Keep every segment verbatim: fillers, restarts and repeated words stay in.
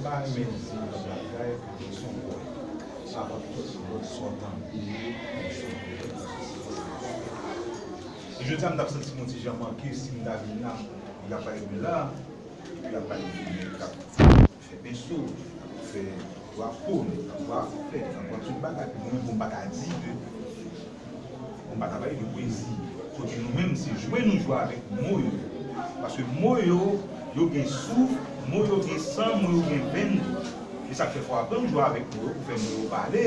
pa renmen di yon bagay pou kesyon kwè. Sa pa tout lòt sòtan peye yon sòt de. E jodi a, m t ap santi m yon ti jan manke si m ta vin la, y ap bay mwen la, y ap bay mwen k ap fè penso, k ap fè twa po, k ap fè, k ap fè tout bagay. Pou mwen menm, pou m pa ta di ke Bon, m pa ta pale de pwezi. Kote nou menm, se jwe nou jwe avèk mo yo. Paske mo yo, yo gen souf, mo yo gen san, mo yo gen venn tou. E sa k fè fò w aprann jwe avèk mo yo pou fè mo yo pale,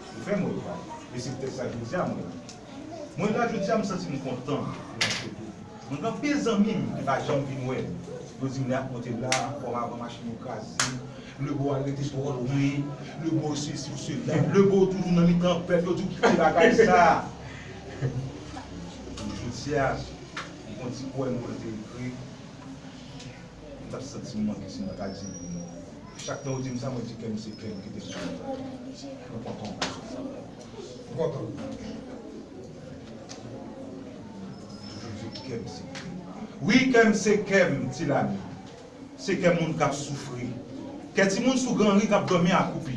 pou fè mo yo pale. E se poutèt sa jodi a mwen la. Mwen la jodi a, m santi m kontan. Mwen gen anpil zanmi m ki pa janm vin wè m. Yo di m lè y ap monte la, kòm avan machin yo kraze, Lebo al rete twò lwen, Lebo sesi ou sela, Lebo toujou nan mitan pèp, yo di w kite bagay sa. Jodi a, m konn ti powèm mwen te ekri, m t ap santi m manke si m pa ta di li non. Chak tan yo di m sa, mwen di kè m se kè m ki te sou mwen. Mwen kontan. Mwen kontan. Toujou di kè m se kè m. Wi, kè m se kè m, Ti Lami. Se kè moun k ap soufri. Kè timoun sou granri k ap dòmi akoupi.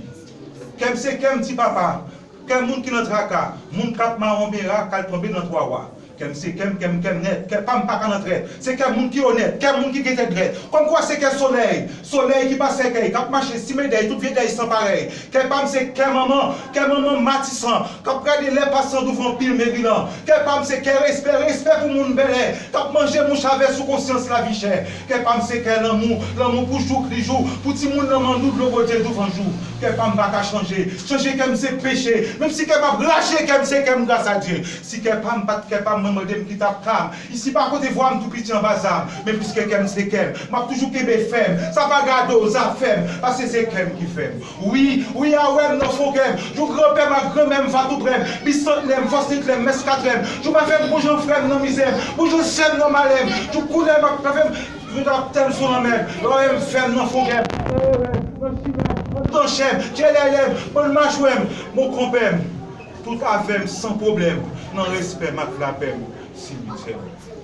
Kè m se kè m ti papa. Kè moun ki nan traka. Moun k ap mawon mera k al tonbe nan twa wa. Kè m se kè m, kè m, kè m nèt. Kè pa m pa ka nan trèt. Se kè moun ki onèt. Kè moun ki gen tèt drèt. Kòm kwa se kè solèy. Solèy ki pa sèkèy. K ap mache simen dèy. Tout vye dèy san parèy. Kè pa m se kè manman. Kè manman matisan. K ap gade lè pasan douvan pil Merilan. Kè pa m se kè respè. Respè pou moun bèlè. K ap manje mouch avè sou konsyans lavi chè. Kè pa m se kè lanmou, lanmou pou jou k li jou, pou timoun nan manno dlo bwodye douvan jou. Kè pa m pa ka chanje, chanje kè m se peche, menm si kè m ap rache, kè m se kè m gras a Dye. Si kè pa m pa t kè pa m, mwen mande m ki t ap ka m. Isi pa kote vwa m tou piti anba zam, men piske kè m se kè m, m ap toujou kenbe fèm. Sa pa gado, zafè m, paske se kè m ki fè m. Wi, wi, a wè m nan fon kè m. Jou granpè m ak granmè m va tou prè m. Bisantnè m, fòs niklè m, mès katrè m. Jou pa fè m bon jan frè m nan mizè m, bon jan sè m nan malè m. Jou koulè m ap kafe m, jou t ap tè m sou lanmè m. Lè w wè m fè m nan fon kè m, nan chimen m, anndan chè m, tchelèlè m, bann machwè m, bon konpè m. Tout avè m san pwoblèm, nan respè m ak lapè m, simitè m.